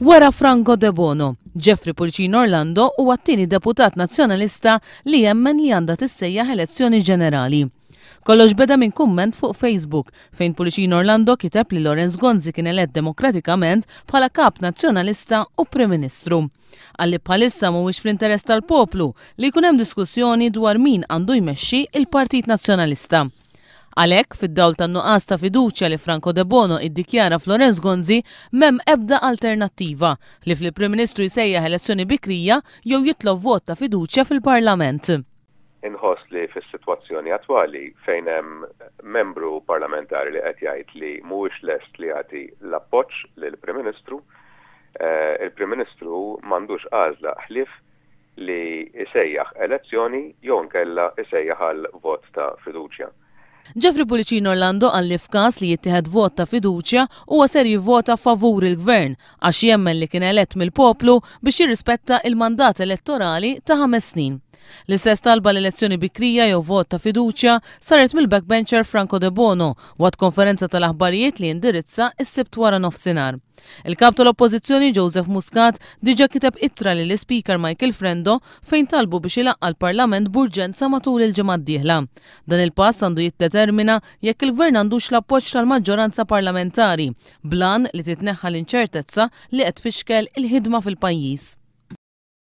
Wara Franco Debono, Jeffrey Pullicino Orlando huwa t-tieni deputat Nazzjonalista li jemmen li għandha tissejjaħ elezzjoni ġenerali. Kollox beda minn kumment fuq Facebook fejn Pullicino Orlando kiteb li Lawrence Gonzi kien elett demokratikament bħala Kap Nazzjonalista u Prim Ministru. Qal li bħalissa mhuwiex fl-interess tal-poplu li jkun hemm diskussjoni dwar min għandu jmexxi il-Partit Nazzjonalista. Għalhekk, fid-dawl tan-nuqqas ta' fiduċja li Franco Debono iddikjara f'Lawrence Gonzi, m'hemm ebda alternattiva ħlief li l-Prim Ministru jsejjaħ elezzjoni bikrija jew jitlob vot ta' fiduċja fil-Parlament. Inħoss li fis-sitwazzjoni attwali fejn hemm membru parlamentari li qed jgħid li mhuwiex lest li jagħti l-appoġġ lill-Prim Ministru, il-Prim Ministru m'għandux għażla ħlief li jsejjaħ elezzjoni jew inkella jsejjaħ għal vot ta' fiduċja. Jeffrey Pullicino Orlando qal li f'każ li jittieħed vot ta' fiduċja huwa ser jivvota favur il-Gvern għax jemmen li kien elett mill-poplu biex jirrispetta il-mandat elettorali ta' 5 snin. L-istess talba l-elezzjoni bikrija jew vot ta' fiduċja saret mill-backbencher Franco Debono waqt konferenza tal-aħbarijiet li indirizza s-Sibt wara nofsinhar. Il-Kap tal-Oppożizzjoni Joseph Muscat diġà kiteb ittra lill-Ispeaker Michael Frendo fejn talbu biex ilaqqa' l-Parlament b'urġenza matul il-ġimgħa d-dieħla. Dan il-pass għandu jiddetermina jekk il-Gvern għandux l-appoġġ tal-maġġoranza parlamentari bl-għan li titneħħa l-inċertezza li qed tfixkel il-ħidma fil-pajjiż.